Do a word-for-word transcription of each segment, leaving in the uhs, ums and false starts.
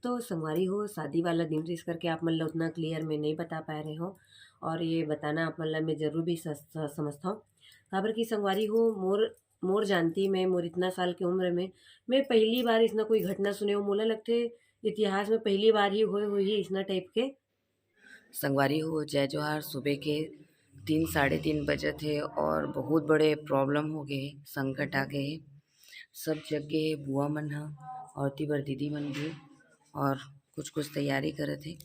तो संगवारी हो, शादी वाला दिन रहिस करके आप मन ला उतना क्लियर में नहीं बता पाए रहे हो, और ये बताना आप मन ला मैं जरूर भी स-, स-, समझता हूँ। काबर कि संगवारी हो, मोर मोर जानती में, मोर इतना साल के उम्र में मैं पहली बार इसना कोई घटना सुने हो। मोला लगथे इतिहास में पहली बार ही होए होही इसना टाइप के। संगवारी हो, जय जोहार। सुबह के तीन, साढ़े तीन बजत हे और बहुत बड़े प्रॉब्लम हो गए, संकट आ गए। सब जग गे हे बुआ मन ह, और ओती बर दीदी मन भी, और कुछ कुछ तैयारी करत हे।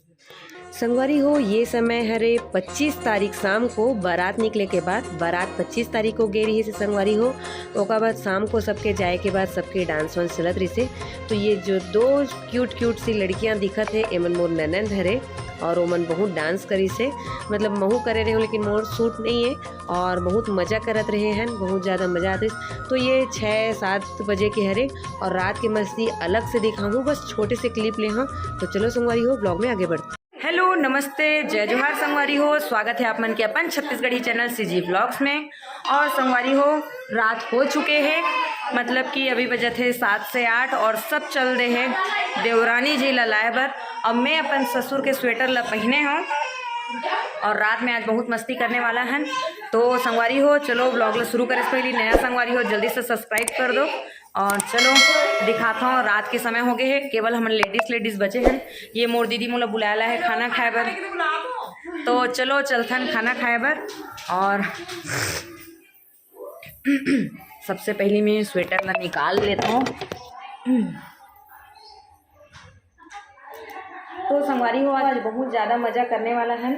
संगवारी हो, ये समय हरे पच्चीस तारीख शाम को बारात निकले के बाद, बारात पच्चीस तारीख को गे रहिस हे संगवारी हो। ओकर बाद शाम को सबके जाए के बाद सबके डांस वांस चलत रहिस हे। तो ये जो दो क्यूट क्यूट सी लड़कियां दिखत हे, एमन मोर ननंद हरे, और ओमन बहुत डांस करिस हे। मतलब महू करे रहे हो, लेकिन मोर सूट नहीं है, और बहुत मजा करत रहे हन, बहुत ज़्यादा मजा आतिस। तो ये छः सात बजे के हरे, और रात के मस्ती अलग से दिखाहूँ, बस छोटे से क्लिप ले हाँ। तो चलो संगवारी हो, ब्लॉग में आगे बढ़ते। हेलो, नमस्ते, जय जोहार संगवारी हो, स्वागत है आप मन के अपन छत्तीसगढ़ी चैनल सीजी व्लॉग्स में। और संगवारी हो, रात हो चुके हे, मतलब कि अभी बजत हे सात से आठ, और सब चल दे हे देवरानी जी ला लाए बर। अब मैं अपन ससुर के स्वेटर ला पहने हूँ, और रात में आज बहुत मस्ती करने वाला हन। तो संगवारी हो, चलो ब्लॉग ला शुरू करे से पहले नया संगवारी हो, जल्दी से सब्सक्राइब कर दो। और चलो दिखाता हूँ, रात के समय हो गए है, केवल हमन लेडीज लेडीज बचे हैं। ये मोर दीदी मोला बुलाला है खाना खाए बर, तो चलो चलथन खाना खाए बर। और सबसे पहले मैं स्वेटर ला निकाल लेता हूँ। तो संगवारी हो, आज बहुत ज़्यादा मज़ा करने वाला है।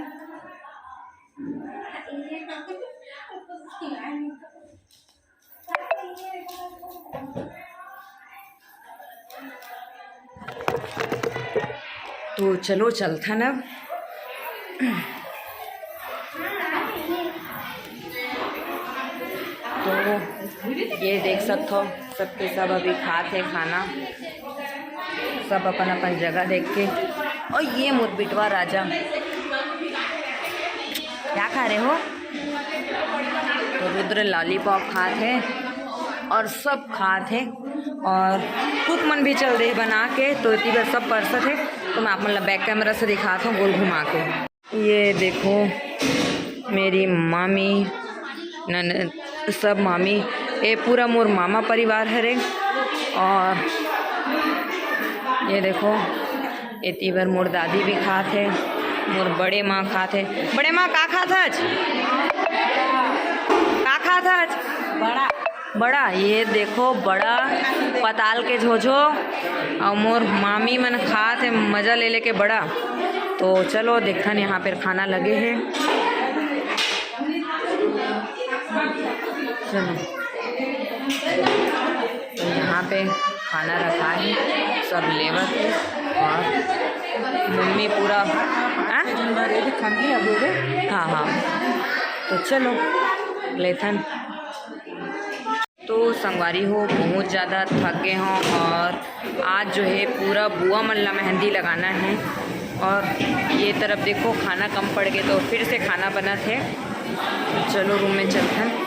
तो चलो चलथन अब। तो ये देख सकथो, सबके सब अभी खात हे खाना, सब अपन अपन जगह देख के। और ये मोर बिटवा राजा, क्या खा रहे हो? तो रुद्र लॉलीपॉप खात हे और सब खात हे, और कुक मन भी चल दे बना के, तो इतनी बार सब परसत हे। तो मैं आप मन ला बैक कैमरा से दिखात हूँ गोल घुमा के। ये देखो मेरी मामी, ननद, सब मामी, ये पूरा मोर मामा परिवार हरे। और ये देखो, एती बर मोर दादी भी खात हे, मोर बड़े माँ खात हे। बड़े माँ, का खात हच? का खात हच? बड़ा। बड़ा, ये देखो, बड़ा पताल के झोझो, और मोर मामी मन खात हे मजा ले लेके बड़ा। तो चलो देखथन, यहाँ पर खाना लगे हे। चलो, तो यहाँ पे खाना रखा है, सब लेवत है। और मम्मी पूरा, हाँ? हाँ, हाँ। तो चलो लेथन। तो संगवारी हो, बहुत ज़्यादा थक गए हों और आज जो है पूरा बुआ मन ला मेहंदी लगाना है। और ये तरफ देखो, खाना कम पड़ गए तो फिर से खाना बनत हे। चलो रूम में चलथन।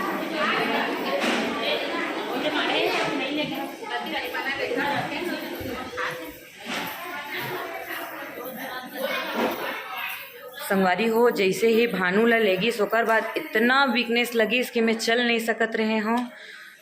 संगवारी हो, जैसे ही भानु ला लेगिस, ओकर बाद इतना वीकनेस लगिस कि मैं चल नहीं सकत रहे हों।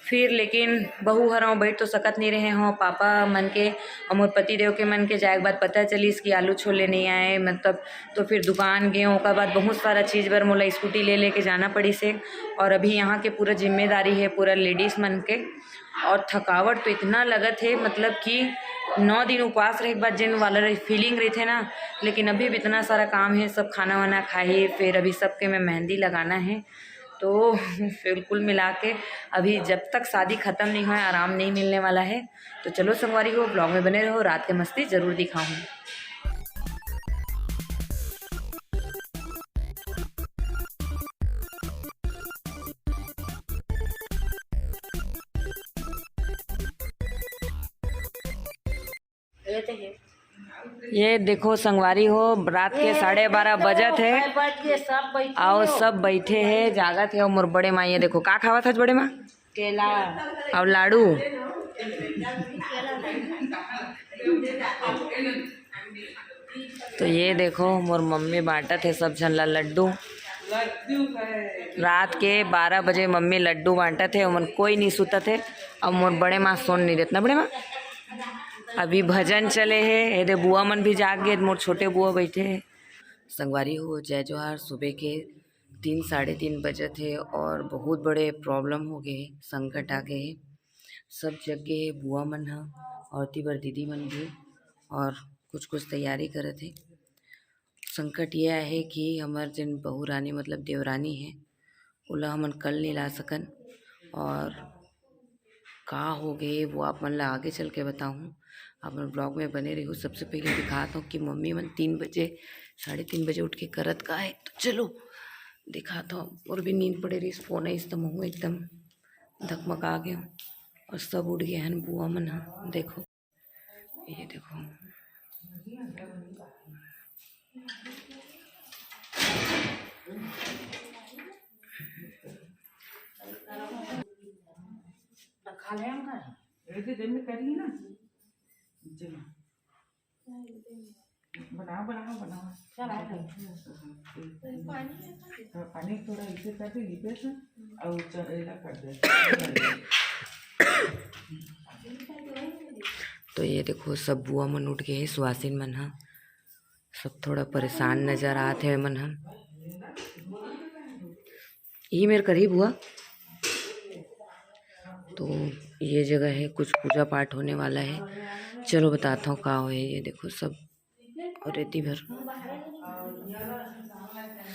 फिर लेकिन बहू हरव, बैठ तो सकत नहीं रहे हों। पापा मन के और मोर पति देव के मन के जाए के बाद पता चलिस कि आलू छोले नहीं आए, मतलब, तो फिर दुकान गए, ओकर बाद बहुत सारा चीज़ बर मोला स्कूटी ले लेके जाना पड़िस हे। और अभी यहाँ के पूरा जिम्मेदारी है पूरा लेडीज़ मन के। और थकावट तो इतना लगत है, मतलब कि नौ दिन उपवास रहे के बाद जिन वाला रही, फीलिंग रही थे ना, लेकिन अभी भी इतना सारा काम है, सब खाना वाना खाए, फिर अभी सबके में मेहंदी लगाना है। तो फिर कुल मिला के अभी जब तक शादी ख़त्म नहीं होए, आराम नहीं मिलने वाला है। तो चलो संगवारी हो, ब्लॉग में बने रहो, रात के मस्ती जरूर दिखाऊँ। ये देखो संगवारी हो, रात के साढ़े बारह बजत है। आओ, सब बैठे हैं, जागत है। और मोर बड़े माँ, ये देखो का खावत है बड़े माँ? केला। और लाडू। तो ये देखो, मोर मम्मी बांटत हे सब झन ला लड्डू। रात के बारह बजे मम्मी लड्डू बांटत हे, ओमन कोई नहीं सुतत हे। अब मोर बड़े माँ सोन नहीं देत ना, बड़े माँ। अभी भजन चले हे, एदे बुआ मन भी जाग गे, मोर छोटे बुआ बैठे हे। संगवारी हो, जय जोहार। सुबह के तीन, साढ़े तीन बजत हे और बहुत बड़े problem हो गए हे, संकट आ गए हे। सब जग गे हे बुआ मन ह और ओती बर दीदी मन भी, और कुछ कुछ तैयारी करत हे। संकट ये आहे कि हमर जेन बहू रानी मतलब देवरानी हे, ओला हमन कल नहीं ला सकन, और का हो गए वो आप मन ला आगे चल के बताहूँ। आप मन vlog में बने रहिहू। सबसे पहले दिखात हूँ कि मम्मी मन तीन बजे, साढ़े तीन बजे उठ के करत का हे, तो चलो दिखात हूँ। मोर भी नींद पड़े रहिस, फोन आइस त महूँ एकदम धकमका गे हूँ। और सब उठ गए हन बुआ मन ह। देखो, ये देखो, खा ले हम का? ऐसे दिन में करी ना। चलो। बनाओ, बनाओ, बनाओ। चल, आ जाओ। हाँ, पानी थोड़ा इसे कर दे, लिपे से, और च-, एला कर दे। तो ये देखो, सब बुआ मन उठ गए हे, सुहासिन मन ह। सब थोड़ा परेशान नजर आत हे मन ह। ये मेर करही बुआ। तो ये जगह हे, कुछ पूजा पाठ होने वाला हे। चलो बताता हूँ का होए। ये देखो सब, और एती भर,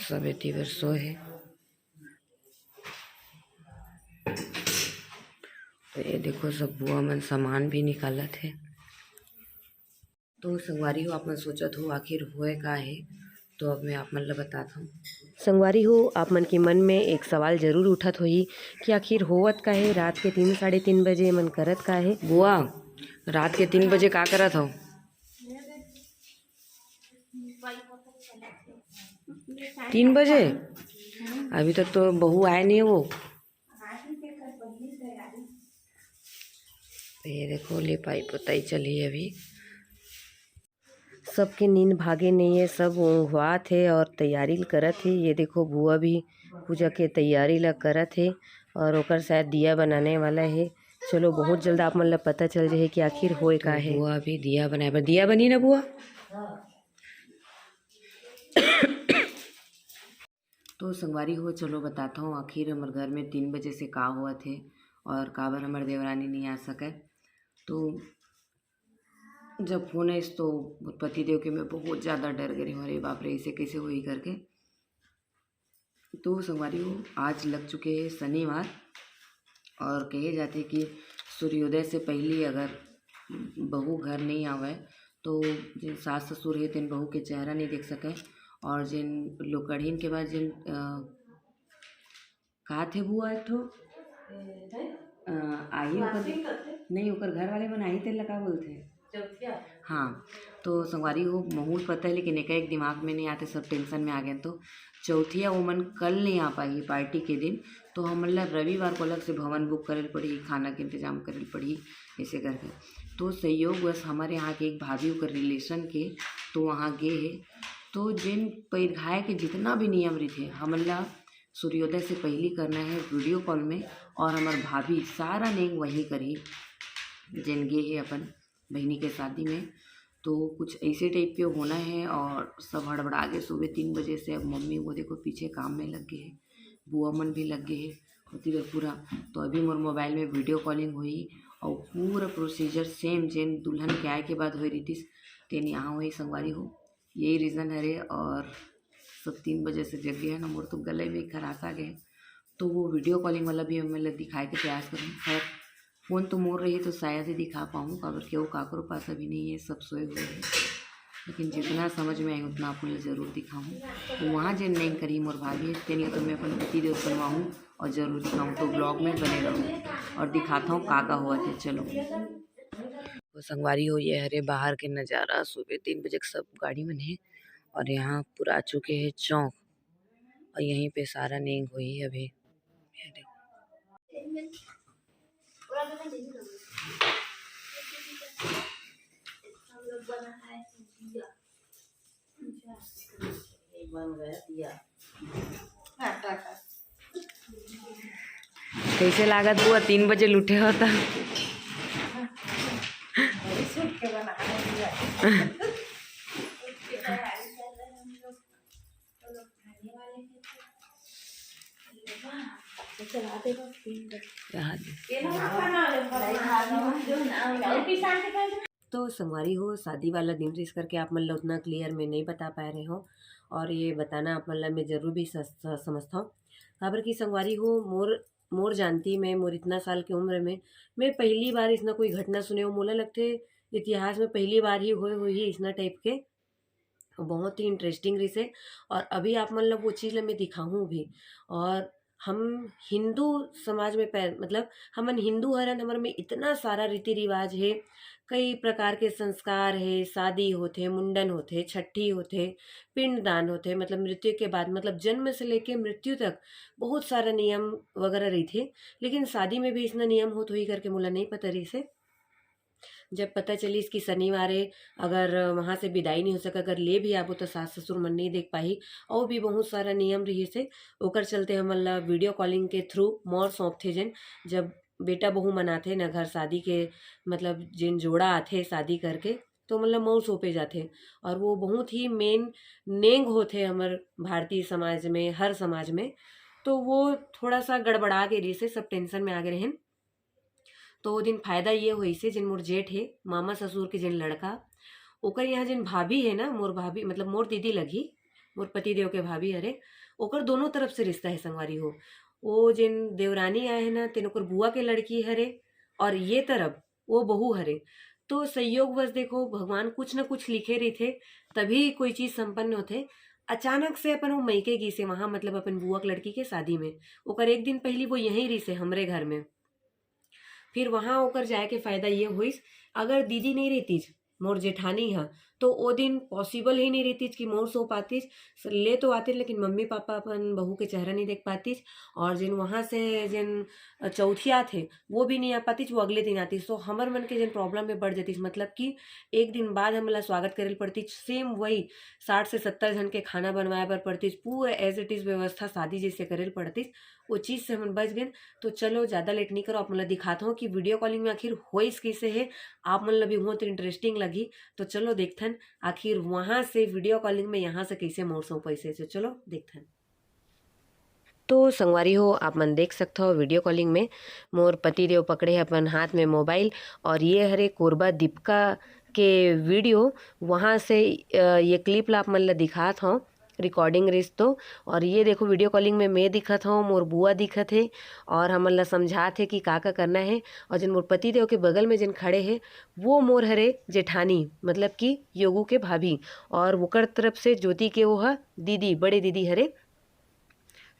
सब एती भर सोए हे। तो ये देखो, सब बुआ मन सामान भी निकालत हे। तो संगवारी हो, आप मन सोचत हो आखिर होए का हे, तो अब मैं आप मन ला बतात हूँ। संगवारी हो, आप मन के मन में एक सवाल जरूर उठत होही कि आखिर होवत का हे, रात के तीन, साढ़े तीन बजे मन करत का हे। बुआ, रात के तीन बजे का करत हव? तीन बजे? अभी तक तो बहू आए नहीं हे वो। ये देखो, लिपाई पोताई चली अभी। सबके नींद भागे नहीं हे, सब ऊँघवात हे और तैयारी ल करत हे। ये देखो, बुआ भी पूजा के तैयारी ला करत हे और ओकर शायद दिया बनाने वाला हे। चलो, बहुत जल्द आप मन ला पता चल जाही कि आखिर होए का हे। बुआ अभी दिया बनाए बर, दिया बनी ना बुआ? तो संगवारी हो, चलो बताता हूँ आखिर हमर घर में तीन बजे से का होवत हे और काबर हमर देवरानी नहीं आ सके। तो जब फोन आइस तो मोर पति देव के मैं बहुत ज़्यादा डर गे रही हूँ, अरे बाप रे, इसे कैसे होही करके। तो संगवारी हो, आज लग चुके हे शनिवार और कहे जाथे कि सूर्योदय से पहली अगर बहू घर नहीं आवे तो जेन सास ससुर हे तेन बहू के चेहरा नहीं देख सके, और जेन लोकड़हीन के बाद जेन, अ, का थे बुआ एक ठो, अ, आही ओकर, नहीं, ओकर घर वाले मन आही तेन ला का बोलथे? हाँ, तो संगवारी हो, महूँ ल पता हे, लेकिन एकाएक दिमाग में नहीं आते, सब tension में आ गए। तो चौथिया ओमन कल नहीं आ पाही party के दिन, तो हमन ला रविवार को अलग से भवन book करे ल पड़ही, खाना के इंतजाम करे ल पड़ही, ऐसे करके। तो संयोगवश हमर यहाँ के एक भाभी ओकर relation के तो वहाँ गे हे, तो जेन परिघाय के जितना भी नियम रहिथे, हमन ला सूर्योदय से पहली करना हे video call में, और हमर भाभी सारा नेंग वही करही, जेन गे हे अपन बहिनी के शादी में। तो कुछ ऐसे type के होना हे और सब हड़बड़ा गे सुबह तीन बजे से। अब मम्मी वो देखो पीछे काम में लग गे हे, बुआ मन भी लग गे हे ओती बर पूरा। तो अभी मोर mobile में video calling होही और पूरा procedure same जेन दुल्हन के आए के बाद होए रहितिस, तेन यहाँ होही संगवारी हो। यही reason हरे और सब तीन बजे से जग गे हे ना, मोर तो गले में खराश आ गे हे। तो वो video calling वाला भी मैं दिखाए के प्रयास करूँ। खैर, फोन तो मोर रही तो शायद ही दिखा पाऊँ, काबर कि वो काकरो पास अभी नहीं है, सब सोए हुए हैं। लेकिन जितना समझ में आई उतना आप मन ला जरूर दिखाऊँ। तो वहाँ जे नहीं करी मोर भाभी, तेन ला तो मैं अपन पति देव बनवाऊँ और जरूर दिखाऊँ। तो vlog में बने रहूँ और दिखाता हूँ का का होवत हे। चलो, तो संगवारी हो, ये हरे बाहर के नजारा। सुबह तीन बजे के सब गाड़ी मन हे और यहाँ पूरा आ चुके हैं चौक और यहीं पे सारा नेंग होही अभी। ये देखो। कैसे लागत बुआ, तीन बजे लुटे हो त? तो संगवारी हो, शादी वाला दिन रिहिस करके आप मन ल उतना क्लियर में नहीं बता पाए रहे हो, और ये बताना आप मन ल मैं जरूर भी स-, स-, समझता हूँ। काबर कि संगवारी हो, मोर मोर जानती में, मोर इतना साल के उम्र में मैं पहली बार इसना कोई घटना सुने हूँ। मोला लगथे इतिहास में पहली बार ही होए होही इसना टाइप के। बहुत ही इंटरेस्टिंग रिहिसे। और अभी आप मन ल वो चीज़ ल मैं दिखाहूँ भी। और हम हिंदू समाज में पै-, मतलब हमन हिंदू हरन, हमर में इतना सारा रीति रिवाज हे, कई प्रकार के संस्कार हे, शादी होथे, मुंडन होथे, छट्ठी होथे, पिंडदान होथे, मतलब मृत्यु के बाद, मतलब जन्म से लेके मृत्यु तक बहुत सारा नियम वगैरह रहिथे। लेकिन शादी में भी इसना नियम होत होही करके मोला नहीं पता रहिसे। जब पता चलिस कि शनिवार हे, अगर वहाँ से बिदाई नहीं हो सका, अगर ले भी आबो तो सास ससुर मन नहीं देख पाही। और भी बहुत सारा नियम रहिसे, ओकर चलते हमन ला वीडियो कॉलिंग के थ्रू मौर सौंपथे जेन, जब बेटा बहू मन आथे ना घर शादी के, मतलब जेन जोड़ा आथे शादी करके, तो मतलब मौर सौंपे जाथे। और वो बहुत ही मेन नेंग होथे हमर भारतीय समाज में, हर समाज में। तो वो थोड़ा सा गड़बड़ा गे रहिसे, सब टेंशन में आ गे रहेन। तो वो दिन फायदा ये होइसे, जेन मोर जेठ हे, मामा ससुर के जेन लड़का, ओकर यहाँ जेन भाभी हे ना, मोर भाभी मतलब मोर दीदी लगही, मोर पति देव के भाभी हरे, ओकर दोनों तरफ से रिश्ता हे संगवारी हो। वो जेन देवरानी आए हे ना, तेन ओकर बुआ के लड़की हरे, और ये तरफ वो बहू हरे। तो संयोगवश देखो, भगवान कुछ न कुछ लिखे रहिथे, तभी कोई चीज संपन्न होथे। अचानक से अपन वो मइके गिसे वहाँ, मतलब अपन बुआ के लड़की के शादी में, ओकर एक दिन पहली वो यहीं रहिसे हमरे घर में। फिर वहाँ ओकर जाए के फायदा ये होइस, अगर दीदी नहीं रहतीस, मोर जेठानी ह, तो ओ दिन पॉसिबल ही नहीं रहतीस कि मौर सौंप पातीस। ले तो आतीस, लेकिन मम्मी पापा अपन बहू के चेहरा नहीं देख पातीस। और जेन वहाँ से जेन चौथिया थे, वो भी नहीं आ पातीस, वो अगले दिन आतीस। तो हमर मन के जेन प्रॉब्लम में बढ़ जातीस, मतलब कि एक दिन बाद हमला स्वागत करे ल पड़तीस। सेम वही साठ से सत्तर झन के खाना बनवाए बर पड़तीस, पूरा एज इट इज व्यवस्था शादी जैसे करे ल पड़तीस। वो चीज़ से हमन बच गेन। तो चलो, ज़्यादा लेट नहीं करो, आप मन ला दिखात हूँ कि वीडियो कॉलिंग में आखिर होइस कैसे है, आप मन ला भी बहुत इंटरेस्टिंग लगी। तो चलो देखथन, आखिर वहाँ से वीडियो कॉलिंग में यहाँ से कैसे मौर सौंपइस हे। तो चलो देखथन। तो संगवारी हो, आप मन देख सकत हो वीडियो कॉलिंग में मोर पति देव पकड़े हे अपन हाथ में मोबाइल, और ये हरे कोरबा दीपिका के वीडियो, वहाँ से अ, ये क्लिप ला आप मन ला दिखात हूँ, रिकॉर्डिंग रिहिस तो। और ये देखो, वीडियो कॉलिंग में मैं दिखत हूँ, मोर बुआ दिखत हे, और हमन ला समझात हे कि का का करना है। और जेन मोर पति देव के बगल में जेन खड़े हे, वो मोर हरे जेठानी, मतलब कि योगू के भाभी, और ओकर तरफ से ज्योति के वो ह दीदी, बड़े दीदी हरे।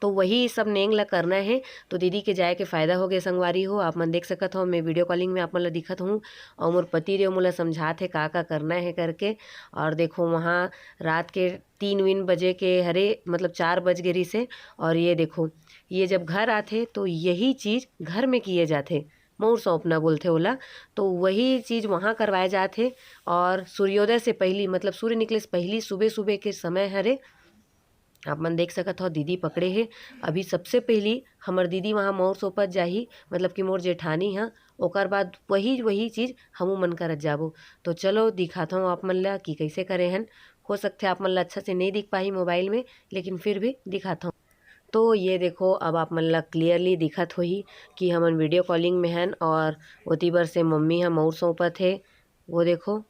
तो वही सब नेंग ला करना है। तो दीदी के जाए के फायदा हो गए संगवारी हो, आप मन देख सकत हो, मैं वीडियो कॉलिंग में आप मन ला दिखत हूँ, और मोर पति देव मोला समझात हे का का करना है करके। और देखो, वहाँ रात के तीन विन बजे के हरे, मतलब चार बज गे रिहिसे। और ये देखो, ये जब घर आथे तो यही चीज़ घर में किए जाथे, मौर सौंपना बोलथे ओला। तो वही चीज़ वहाँ करवाए जाथे। और सूर्योदय से पहली, मतलब सूर्य निकले से पहली सुबह सुबह के समय हरे, आप मन देख सकत हो, दीदी पकड़े हे। अभी सबसे पहली हमर दीदी वहाँ मौर सौंपत जाही, मतलब कि मोर जेठानी ह, ओकर बाद वही, वही चीज़ हमू मन करत जाबो। तो चलो दिखात हूँ आप मन ला कि कैसे करे हन। हो सकथे आप मन ला अच्छा से नहीं दिख पाही मोबाइल में, लेकिन फिर भी दिखात हूँ। तो ये देखो, अब आप मन ला क्लियरली दिखत होही कि हमन वीडियो कॉलिंग में हन, और ओती बर से मम्मी ह मौर सौंपत हे। वो देखो,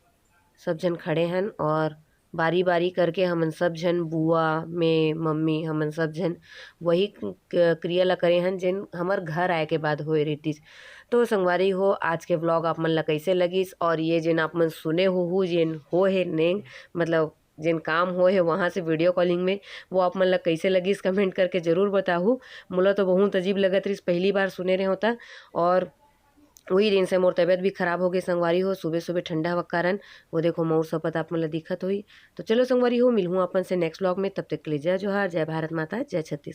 सब झन खड़े हन, और बारी-बारी करके हमन सब झन, बुआ, मैं, मम्मी, हमन सब झन वही क-, क्रिया ला करे हन, जेन हमर घर आए के बाद होए रहितिस। तो संगवारी हो, आज के व्लॉग आप मन ला कैसे लगिस, और ये जेन आप मन सुने होहू, जेन हो हे नेंग, मतलब जेन काम होए हे वहाँ से वीडियो कॉलिंग में, वो आप मन ला कैसे लगिस, कमेंट करके जरूर बताहू। मोला तो बहुत अजीब लगत रहिस, पहली बार सुने रहे होता। और वही दिन से मोर तबीयत भी खराब हो गई संगवारी हो, सुबह सुबह ठंडा हवा के कारण। वो देखो, मौर सौंपत आप मन ला दिखत होही। तो चलो संगवारी हो, मिलहूँ अपन से नेक्स्ट व्लॉग में, तब तक के लिए जय जोहार, जय भारत माता, जय छत्तीसगढ़।